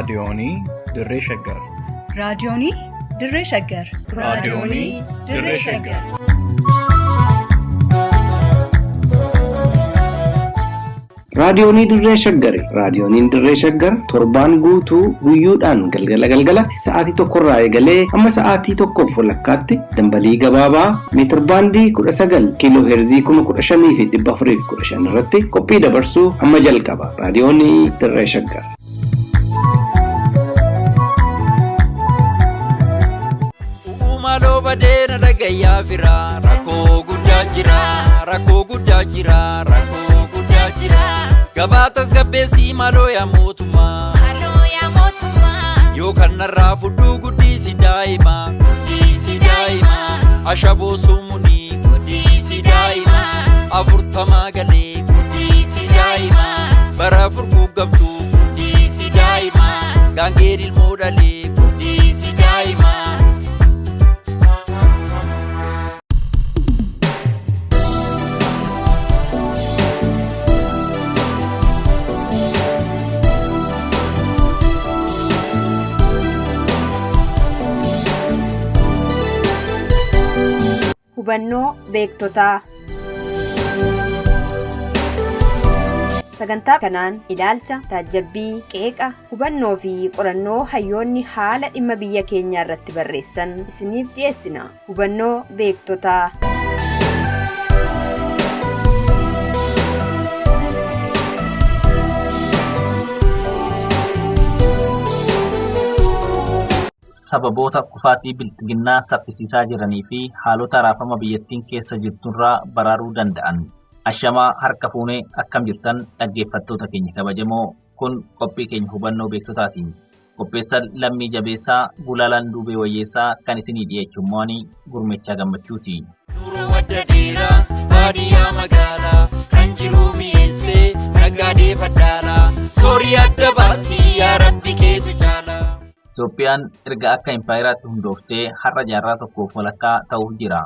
Raadiyoonii Dirree Shaggar. Raadiyoonii Dirree Shaggar. Raadiyoonii Dirree Shaggar. Raadiyoonii Dirree Shaggari. Raadiyooniin Dirree Shaggar torbaan guutuu guyyoodhaan galgala galgalatti sa'aatii tokkorraa eegalee hamma sa'aatii tokkoof walakkaatti dambalii gabaabaa meetirbaandii 19 kiiloo heerzii 15,415 irratti qophii dabarsuu hamma jalqaba. Raadiyoonii Dirree Shaggar. Maaloo badeena dhagayyaa fira rakkoo guddaa jira rakkoo guddaa jira rakkoo guddaa jira gabaa tasgabbeessii maaloo yaa mootummaa Maaloo yaa mootummaa yookaan narraa fudhuu guddisi daa'ima guddisi daa'ima ashaboo summunii guddisi daa'ima afurtamaa galee guddisi daa'ima bara furguuggamtuu guddisi daa'ima gaangeen ilmoo dhalee guddisi daa'ima. Hubannoo beektotaa. Sagantaa kanaan ilaalcha, taajjabbii, qeeqa, hubannoo fi qorannoo hayyoonni haala dhimma biyya keenyaa irratti barreessan isiniif dhiyeessina. Hubannoo beektotaa. Sababoota kufaatii bilxiginnaa saffisiisaa jiranii fi haalota raafama biyyattiin keessa jirturraa baraaruu danda'an. Ashamaa harka fuunee akkam jirtan dhaggeeffattoota keenya kabajamoo kun qophii keenya hubannoo beektotaatiin. Qopheessaan Lammii Jabeessaa Gulaalaan Duubee Wayyeessaa kan isinii dhiyeechu immoo ani Gurmeechaa Gammachuuti. Nuruu madda dhiiraa baadiyyaa magaalaa kan jiru mi'eessee naggaadee faddaalaa soorii adda baasii yaa rabbi keetu caalaa. Itoophiyaan erga akka impaayeraatti hundooftee har'a jaarraa tokkoof walakkaa ta'uuf jira.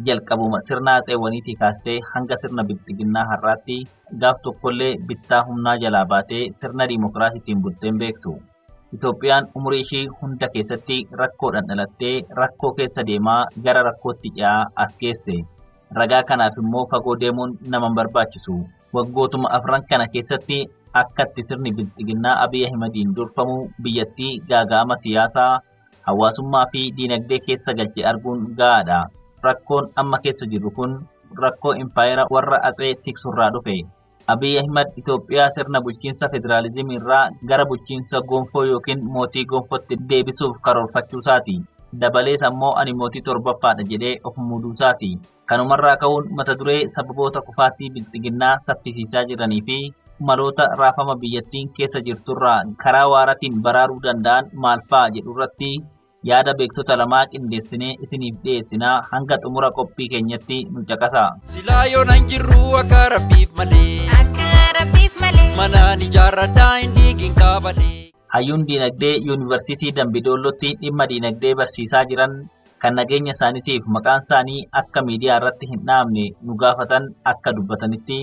Jalqabuma sirna atseewwaniitii kaastee hanga sirna bilxiginnaa har'aatti gaaf tokkollee bittaa humnaa jalaa baatee sirna diimokiraasiitiin bultee hin beektu. Itoophiyaan umurii ishii hunda keessatti rakkoodhaan dhalattee rakkoo keessa deemaa gara rakkootti ce'aa as geesse. Ragaa kanaaf immoo fagoo deemuun nama hin barbaachisu. Waggootuma afran kana keessatti akkatti sirni bilxiginnaa Abiy Ahimadiin durfamu biyyattii gaaga'ama siyaasaa, hawaasummaa fi diinagdee keessa galche arguun ga'aadha. Rakkoon amma keessa jirru kun rakkoo impaayera warra Atsee tiksurraa dhufe. Abiy Ahimad Itoophiyaa sirna bulchiinsa federaalizimii irraa gara bulchiinsa gonfoo yookiin mootii gonfootti deebisuuf karoorfachuusaati. Dabalees ammoo ani mootii torbaffaadha jedhee of muuduusaati. Kanumarraa ka'uun mata duree sababoota kufaatii bilxiginnaa saffisiisaa jiranii fi maloota raafama biyyattiin keessa jirturraa karaa waaratiin baraaruu danda'an maal fa'a jedhurratti yaada beektota lamaa qindeessinee isiniif dhiyeessinaa hanga xumura qophii keenyatti nu caqasaa. Silaa yoon an jirru akka rabbiif malee Akka rabbiif malee. manaan ijaarradhaa hin diigin kaabalee. Hayyuun diinagdee Yuunivarsiitii Dambi Doollootti dhimma diinagdee barsiisaa jiran kan nageenya isaaniitiif maqaan isaanii akka miidiyaa irratti hin dhahamne nu gaafatan akka dubbatanitti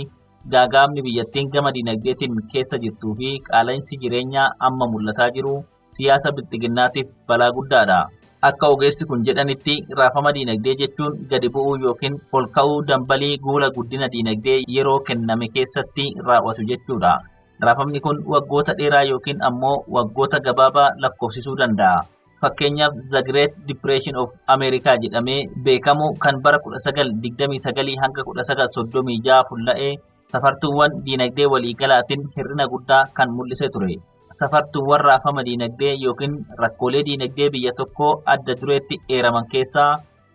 gaaga'amni biyyattiin gama diinagdeetiin keessa jirtuu fi qaala'insi jireenyaa amma mul'ataa jiru siyaasa bilxiginnaatiif balaa guddaadha. Akka ogeessi kun jedhanitti raafama diinagdee jechuun gadi bu'uu yookiin ol ka'uu dambalii guula guddina diinagdee yeroo kenname keessatti raawwatu jechuudha. Raafamni kun waggoota dheeraa yookiin ammoo waggoota gabaabaa lakkoofsisuu danda'a. Fakkeenyaaf The Great Depression of America jedhamee beekamu kan bara 1929 hanga 1936 fulla'ee safartuuwwan diinagdee waliigalaatiin hir'ina guddaa kan mul'ise ture. Safartuuwwan raafama diinagdee yookiin rakkoolee diinagdee biyya tokkoo adda dureetti eeraman keessaa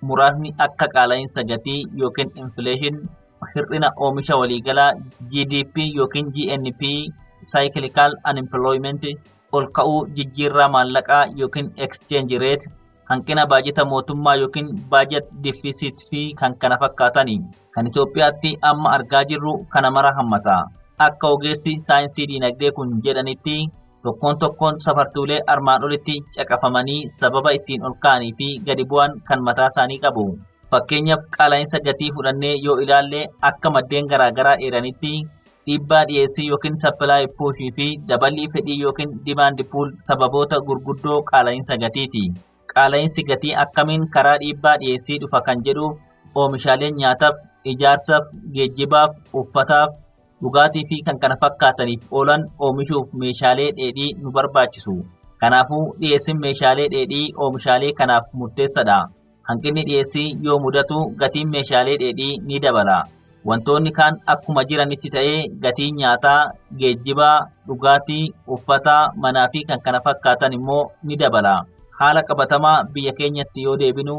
muraasni akka qaala'insa gatii yookiin inflation, hir'ina oomisha waliigalaa GDP yookiin GNP, cyclical unemployment, ol ka'uu jijjiirraa maallaqaa yookiin exchange rate, hanqina baajata mootummaa yookiin budget deficit fi kan kana fakkaatani. Kan Itoophiyaatti amma argaa jirru kana mara hammata. Akka ogeessi saayinsii diinagdee kun jedhanitti tokkoon tokkoon safartuulee armaan olitti caqafamanii sababa ittiin ol ka'anii fi gadi bu'an kan mataa isaanii qabu. Fakkeenyaaf qaala'insa gatii fudhannee yoo ilaalle akka maddeen garaagaraa eeranitti Dhiibbaa dhiyeessii yookiin supply push fi daballii fedhii yookiin demand pull sababoota gurguddoo qaala'insa gatiiti. Qaala'insi gatii akkamiin karaa dhiibbaa dhiyeessii dhufa kan jedhuuf oomishaaleen nyaataaf, ijaarsaaf, geejjibaaf, uffataaf, dhugaatii fi kan kana fakkaataniif oolan oomishuuf meeshaalee dheedhii nu barbaachisu. Kanaafuu dhiyeessiin meeshaalee dheedhii oomishaalee kanaaf murteessaadha. Hanqinni dhiyeessii yoo mudatu gatiin meeshaalee dheedhii ni dabala. Wantoonni kaan akkuma jiranitti ta'ee gatiin nyaataa, geejjibaa, dhugaatii, uffataa, manaa fi kan kana fakkaatan immoo ni dabala. Haala qabatamaa biyya keenyatti yoo deebinu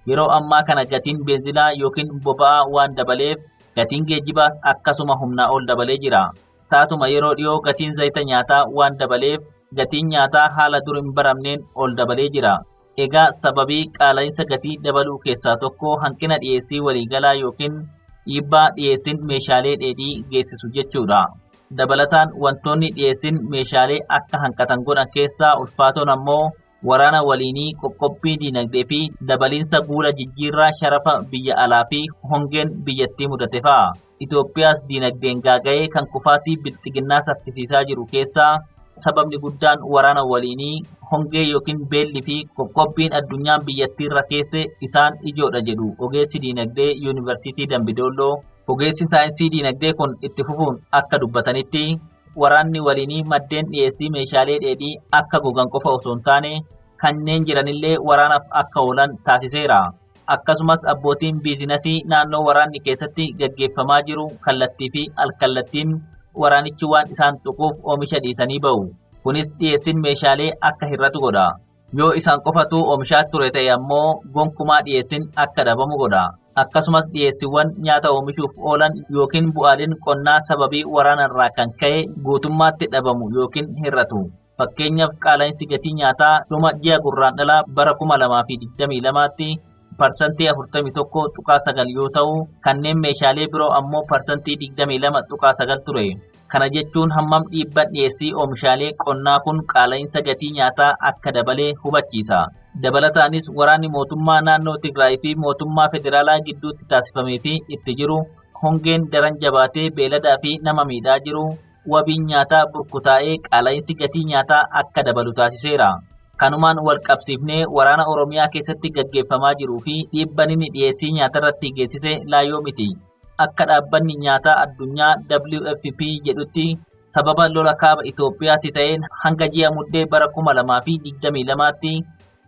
yeroo ammaa kana gatiin beenzilaa yookiin boba'aa waan dabaleef gatiin geejjibaas akkasuma humnaa ol dabalee jira. Taatuma yeroo dhiyoo gatiin zayita nyaataa waan dabaleef gatiin nyaataa haala dur hin baramneen ol dabalee jira. Egaa sababii qaala'insa gatii dabaluu keessaa tokko hanqina dhiyeessii waliigalaa yookiin dhiibbaa dhiyeessiin meeshaalee dheedhii geessisu jechuudha. Dabalataan wantoonni dhiyeessiin meeshaalee akka hanqatan godhan keessaa ulfaatoon ammoo waraana waliinii, qoqqobbii diinagdee fi dabaliinsa guula jijjiirraa sharafa biyya alaa fi hongeen biyyattii mudate fa'a. Itoophiyaas diinagdeen gaaga'ee kan kufaatii bilxiginnaa saffisiisaa jiru keessaa sababni guddaan waraana waliinii, hongee yookiin beelli fi qoqqobbiin addunyaan biyyattiirra keesse isaan ijoodha jedhu ogeessi diinagdee Yuunivarsiitii Dambidolloo. Ogeessi saayinsii diinagdee kun itti fufuun akka dubbatanitti waraanni waliinii maddeen dhiyeessii meeshaalee dheedhii akka gogan qofa osoo hin taane kanneen jiranillee waraanaaf akka oolan taasiseera. Akkasumas abbootiin biizinasii naannoo waraanni keessatti gaggeeffamaa jiru kallattii fi alkallattiin waraanichi waan isaan tuquuf oomisha dhiisanii ba'u. Kunis dhiyeessiin meeshaalee akka hir'atu godha. Yoo isaan qofatu oomishaa ture ta'e ammoo gonkumaa dhiyeessiin akka dhabamu godha. Akkasumas dhiyeessiiwwan nyaata oomishuuf oolan yookiin bu'aaleen qonnaa sababii waraana irraa kan ka'e guutummaatti dhabamu yookiin hir'atu. Fakkeenyaaf qaala'insi gatii nyaataa dhuma ji'a Gurraandhalaa bara 2022tti 41.9% yoo ta'u, kanneen meeshaalee biroo ammoo 22.9% ture. Kana jechuun hammam dhiibban dhiyeessii oomishaalee qonnaa kun qaala'insa gatii nyaataa akka dabalee hubachiisa. Dabalataanis waraanni mootummaa naannoo Tigraay fi mootummaa federaalaa gidduutti taasifamee fi itti jiru, hongeen daran jabaatee beeladaa fi nama miidhaa jiru, wabiin nyaataa burkutaa'ee qaala'insi gatii nyaataa akka dabalu taasiseera. Kanumaan wal qabsiifnee waraana Oromiyaa keessatti gaggeeffamaa jiruu fi dhiibban inni dhiyeessii nyaatarratti geessise laayyoo miti. Akka dhaabbanni nyaataa addunyaa WFP jedhutti sababa lola kaaba Itoophiyaatti ta'een hanga ji'a Muddee bara 2022tti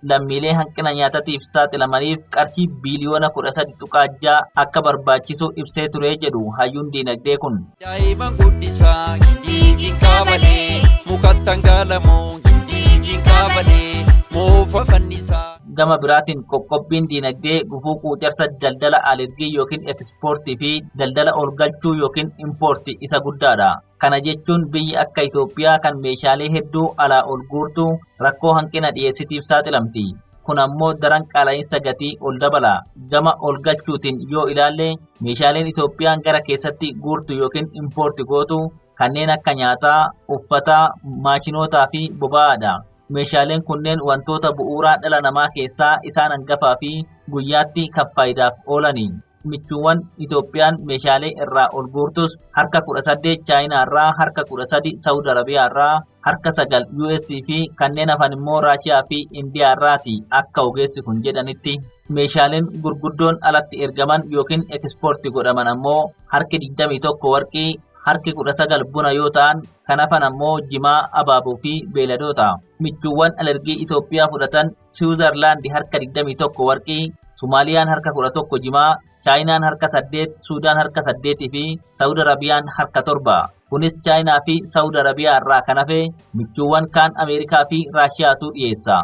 lammiilee hanqina nyaatatiif saaxilamaniif qarshii biiliyoona 13.6 akka barbaachisu ibsee ture jedhu hayyuun diinagdee kun. Daa'ima guddisaa hindiigiin kaabalee mukattan gaalamoo hindiigiin kaabalee moofa fannisaa. Gama biraatiin qoqqobbiin diinagdee gufuu quucarsa daldala alergii yookiin ekspoortii fi daldala ol galchuu yookiin impoortii isa guddaadha. Kana jechuun biyyi akka Itoophiyaa kan meeshaalee hedduu alaa ol guurtu rakkoo hanqina dhiyeessitiif saaxilamti. Kun ammoo daran qaala'insa gatii ol dabala. Gama ol galchuutiin yoo ilaalle meeshaaleen Itoophiyaan gara keessatti guurtu yookiin impoorti gootu kanneen akka nyaataa, uffataa, maashinootaa fi boba'aadha. Meeshaaleen kunneen wantoota bu'uuraa dhala namaa keessaa isaan hangafaa fi guyyaatti kan faayidaaf oolani. Michuuwwan Itoophiyaan meeshaalee irraa ol guurtus harka 18 Chaayinaa irraa, harka 13 Saawud Arabiyaa irraa, harka 9 US fi kanneen hafan immoo Raashiyaa fi Indiyaa irraati akka ogeessi kun jedhanitti. Meeshaaleen gurguddoon alatti ergaman yookiin ekspoorti godhaman ammoo harki 21 warqii, harki 19 buna yoo ta'an kan hafan ammoo jimaa, abaaboo fi beeladoota. Michuuwwan alergii Itoophiyaa fudhatan Siwiizerlaandi harka 21 warqii, Somaaliyaan harka 11 jimaa, Chaayinaan harka 8, Suudaan harka 8 fi Saawud Arabiyaan harka 7. Kunis Chaayinaa fi Saawud Arabiyaa irraa kan hafe michuuwwan kaan Ameerikaa fi Raashiyaatu dhiyeessa.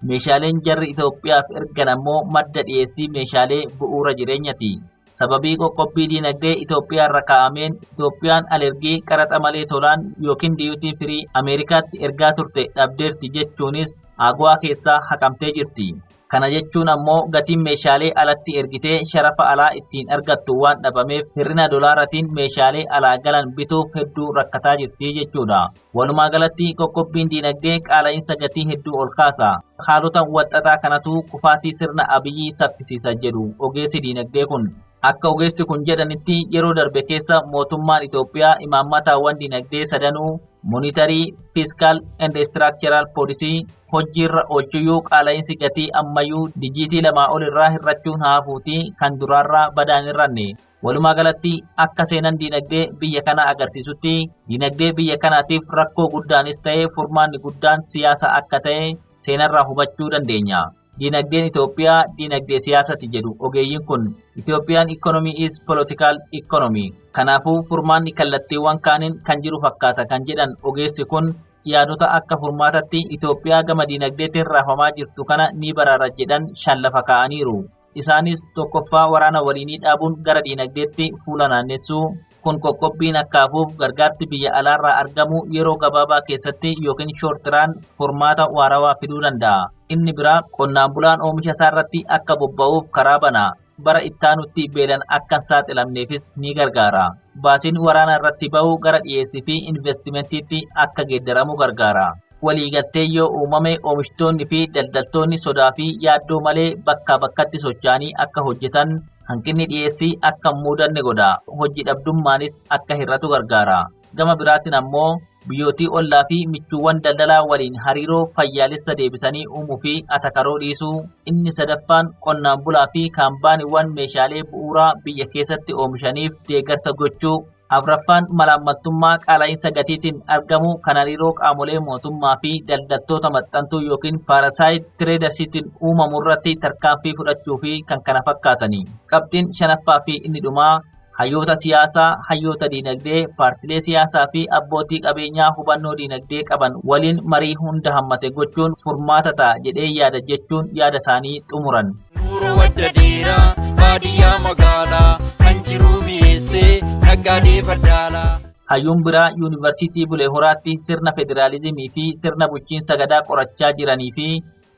Meeshaaleen jarri Itoophiyaaf ergan ammoo madda dhiyeessii meeshaalee bu'uura jireenyati. Sababii qoqqobbii diinagdee Itoophiyaa irra kaa'ameen Itoophiyaan alergii qaraxa malee tolaan yookiin duty free Ameerikaatti ergaa turte dhabdeerti jechuunis AGOA keessaa haqamtee jirti. Kana jechuun ammoo gatiin meeshaalee alatti ergitee sharafa alaa ittiin argattu waan dhabameef hir'ina dolaaratiin meeshaalee alaa galan bituuf hedduu rakkataa jirti jechuudha. Walumaa galatti qoqqobbiin diinagdee qaala'insa gatii hedduu ol kaasa. Haalota walxaxaa kanatu kufaatii sirna Abiyyi saffisiisa jedhu ogeessi diinagdee kun. Akka ogeessi kun jedhanitti yeroo darbe keessa mootummaan Itoophiyaa imaammataawwan dinagdee sadanuu monetary, fiscal and structural policy hojiirra oolchuyyuu qaala'insi gatii ammayyuu dijiitii lamaa ol irraa hir'achuun haafuuti kan duraarraa badaan hir'anne. Walumaa galatti akka seenan dinagdee biyya kanaa agarsiisutti dinagdee biyya kanaatiif rakkoo guddaanis ta'e furmaanni guddaan siyaasa akka ta'e seenarraa hubachuu dandeenya. Dinagdeen Itoophiyaa dinagdee siyaasati jedhu ogeeyyiin kun. Ethiopian economy is political economy. Kanaafuu furmaanni kallattiiwwan kaaniin kan jiru fakkaata kan jedhan ogeessi kun yaadota akka furmaatatti Itoophiyaa gama dinagdeetiin raafamaa jirtu kana ni baraara jedhan shan lafa kaa'aniiru. Isaanis tokkoffaa waraana waliinii dhaabuun gara dinagdeetti fuula naannessuu kun qoqqobbiin akka hafuuf gargaarsi biyya alaarraa argamu yeroo gabaabaa keessatti yookiin short run furmaata waarawaa fiduu danda'a. Inni biraa qonnaan bulaan oomisha isaarratti akka bobba'uuf karaa bana. Bara ittaanutti beelan akka hin saaxilamneefis ni gargaara. Baasiin waraana irratti ba'u gara dhiyeessii fi investimentiitti akka geeddaramu gargaara. Waliigaltee yoo uumame oomishtoonni fi daldaltoonni sodaa fi yaaddoo malee bakkaa bakkatti socho'anii akka hojjetan hanqinni dhiyeessii akka hin mudanne godha. Hojii dhabdummaanis akka hir'atu gargaara. Gama biraatiin ammoo biyyootii ollaa fi michuuwwan daldalaa waliin hariiroo fayyaalessa deebisanii uumuu fi atakaroo dhiisuu. Inni sadaffaan qonnaan bulaa fi kaampaaniiwwan meeshaalee bu'uuraa biyya keessatti oomishaniif deeggarsa gochuu. Afraffaan malaammaltummaa qaala'insa gatiitiin argamu kan hariiroo qaamolee mootummaa fi daldaltoota maxxantuu yookiin parasite tradersiitiin uumamu irratti tarkaanfii fudhachuu fi kan kana fakkaatani. Qabxiin shanaffaa fi inni dhumaa hayyoota siyaasaa, hayyoota diinagdee, paartilee siyaasaa fi abbootii qabeenyaa hubannoo diinagdee qaban waliin marii hunda hammate gochuun furmaata ta'a jedhee yaada jechuun yaada isaanii xumuran. Nuura wadda dheeraa baadiyyaa magaalaa kan jiru mi'eessee naggaadee faddaalaa. Hayyuun biraa Yuunivarsiitii Bulee Horaatti sirna federaalizimii fi sirna bulchiinsa gadaa qorachaa jiranii fi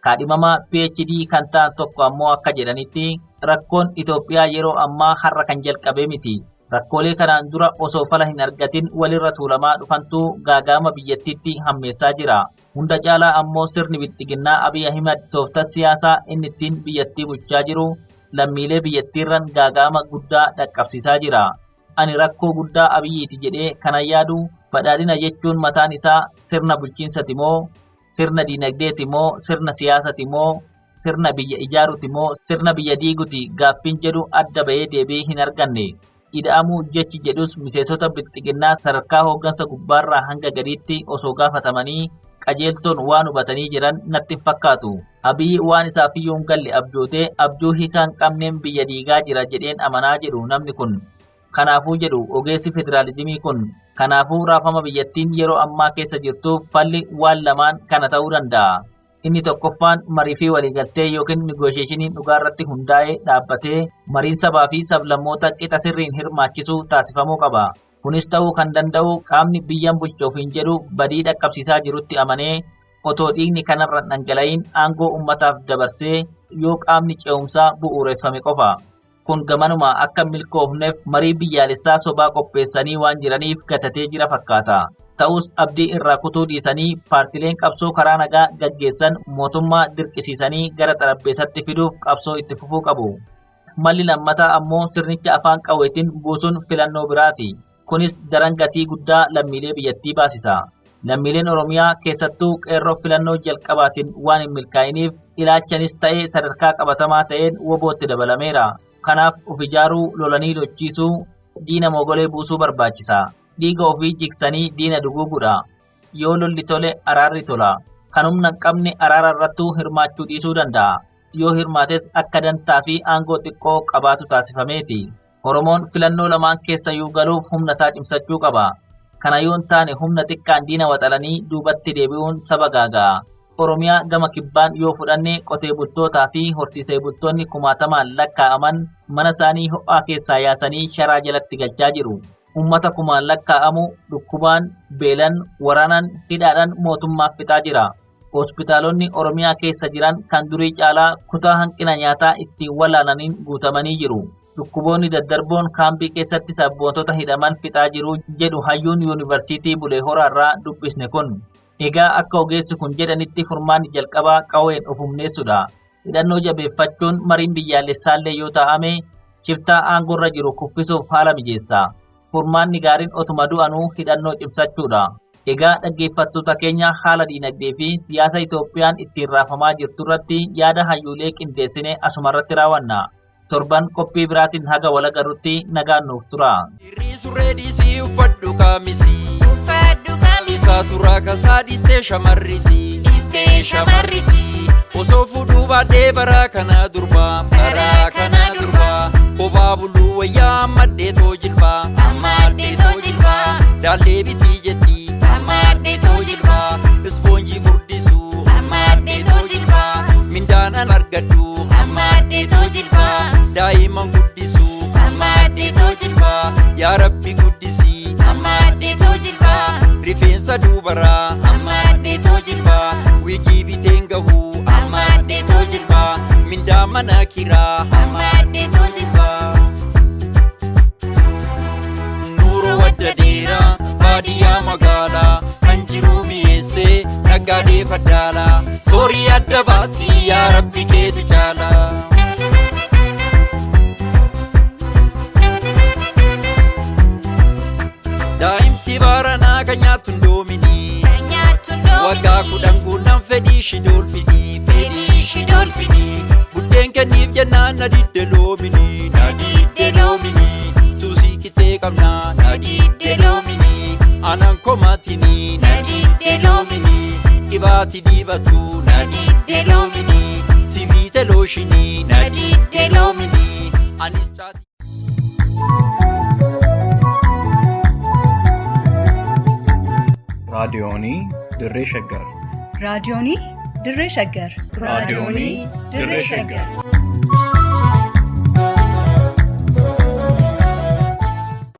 kaadhimamaa PhD kan ta'an tokko ammoo akka jedhanitti rakkoon Itoophiyaa yeroo ammaa har'a kan jalqabee miti. Rakkoolee kanaan dura osoo fala hin argatin walirra tuulamaa dhufantu gaagaama biyyattiitti hammeessaa jira. Hunda caalaa ammoo sirni bilxiginnaa Abiy Ahimad tooftaa siyaasaa inni ittiin biyyattii bulchaa jiru lammiilee biyyattiirran gaagaama guddaa dhaqqabsiisaa jira. Ani rakkoo guddaa Abiyyiiti jedhee kana yaadu badhaadhina jechuun mataan isaa sirna bulchiinsati moo sirna diinagdeeti moo sirna siyaasati moo sirna biyya ijaaruti moo sirna biyya diiguti gaaffiin jedhu adda bahee deebii hin arganne. Ida'amuu jechi jedhus miseensota bilxiginnaa sadarkaa hooggansa gubbaarraa hanga gadiitti osoo gaafatamanii qajeeltoon waan hubatanii jiran natti hin fakkaatu. Abiyyi waan isaaf iyyuu hin galle abjootee abjuu hiikaa hin qabneen biyya diigaa jira jedheen amanaa jedhu namni kun. Kanaafuu jedhu ogeessi federaalizimii kun kanaafuu raafama biyyattiin yeroo ammaa keessa jirtuuf falli waan lamaan kana ta'uu danda'a. Inni tokkoffaan marii fi waliigaltee yookiin negotiationiin dhugaa irratti hundaa'ee dhaabbatee mariin sabaa fi sablammoota qixa sirriin hirmaachisuu taasifamuu qaba. Kunis ta'uu kan danda'u qaamni biyyan bulcha ofiin jedhu badii dhaqqabsiisaa jirutti amanee otoo dhiigni kanarra dhangala'iin aangoo uummataaf dabarsee yoo qaamni ce'umsaa bu'uureffame qofa. Kun gamanuma akka milkoofneef marii biyyaalessaa sobaa qopheessanii waan jiraniif gatatee jira fakkaata. Ta'us abdii irraa kutuu dhiisanii paartileen qabsoo karaa nagaa gaggeessan mootummaa dirqisiisanii gara xarapheessatti fiduuf qabsoo itti fufuu qabu. Malli lammataa ammoo sirnicha afaan qawweetiin buusuun filannoo biraati. Kunis daran gatii guddaa lammiilee biyyattii baasisa. Lammiileen Oromiyaa keessattuu qeerroo filannoo jalqabaatiin waan hin milkaa'iniif ilaalchanis ta'ee sadarkaa qabatamaa ta'een wobootti dabalameera. Kanaaf of ijaaruu, lolanii lochiisuu, diina mogolee buusuu barbaachisa. Dhiiga ofii jigsanii diina duguuguudha. Yoo lolli tole araarri tola. Kan humna hin qabne araara irrattuu hirmaachuu dhiisuu danda'a. Yoo hirmaates akka dantaa fi aangoo xiqqoo qabaatu taasifameeti. Oromoon filannoo lamaan keessayyuu galuuf humna isaa cimsachuu qaba. Kana yoo hin taane humna xiqqaan diina waxalanii duubatti deebi'uun saba gaaga'a. Oromiyaa gama kibbaan yoo fudhanne qotee bultootaa fi horsiisee bultoonni kumaatamaan lakkaa'aman mana isaanii ho'aa keessaa yaasanii sharaa jalatti galchaa jiru. Uummata kumaan lakkaa'amu dhukkubaan, beelan, waraanaan, hidhaadhaan mootummaaf fixaa jira. Hospitaalonni Oromiyaa keessa jiran kan durii caalaa kutaa hanqina nyaataa ittiin walaananiin guutamanii jiru. Dhukkuboonni daddarboon kaambii keessatti sabboontota hidhaman fixaa jiru jedhu hayyuun Yuunivarsiitii Bulee Horaarraa dubbisne kun. Egaa akka ogeessi kun jedhanitti furmaanni jalqabaa qawween of humneessudha. Hidhannoo jabeeffachuun mariin biyyaalessaallee yoo taa'ame Shiftaa aangoorra jiru kuffisuuf haala mijeessa. Furmaanni gaariin otuma du'anuu hidhannoo cimsachuudha. Egaa dhaggeeffattoota keenya haala diinagdee fi siyaasa Itoophiyaan ittiin raafamaa jirtu irratti yaada hayyuulee qindeessine asumarratti raawwanna. Torban qophii biraatiin haga walagarrutti nagaan nuuf tura. Dhiirri surree dhiisii uffadhu kaamisii. Uffadhu kaamisii. Isaa turaa kasaa dhiistee shamarrisii. Dhiistee shamarrisii. Osoo fuudhuu baadhee baraa kanaa durbaa. Baraa kanaa durbaa. Kophaa buluu wayyaa ammadhee too jilbaa. Ammadhee too jilbaa. Daallee bitii jetti. Ammadhee too jilbaa. Ispoonjii furdisuu. Ammadhee too jilbaa. Mindaan an argadhu. Ammadhee too jilbaa. Daa'imman guddisuu. Ammadhee too jilbaa. Yaa Rabbi guddisii. Ammadhee too jilbaa. Rifeensa dubaraa. Ammadhee too jilbaa. Wiigii biteen gahuu. Ammadhee too jilbaa. Mindaa mana kiraa. Ammadhee too jilbaa. Nuuroo wadda dheeraa baadiyyaa magaalaa kan jiru mi'eessee naggaadee faddaalaa soorii adda baasii yaa rabbi keetu caalaa. Daa'imti baranaa kan nyaattu ndoominii Kan nyaattu ndoominii. waggaa 10 guunnaan fedhii ishii doolfinii Fedhii ishii doolfinii. Buddeen kenniif jennaan na didde loominii Na didde loominii. Suusii kitee qabnaa Na didde loominii. Aanan komaatinii Na didde loominii. Dhibaati dibatu Na didde loominii. Sibiite looshinii Na didde loominii. Anis caatii. Raadiyoonii Dirree Shaggar. Raadiyoonii Dirree Shaggar. Raadiyoonii Dirree Shaggar.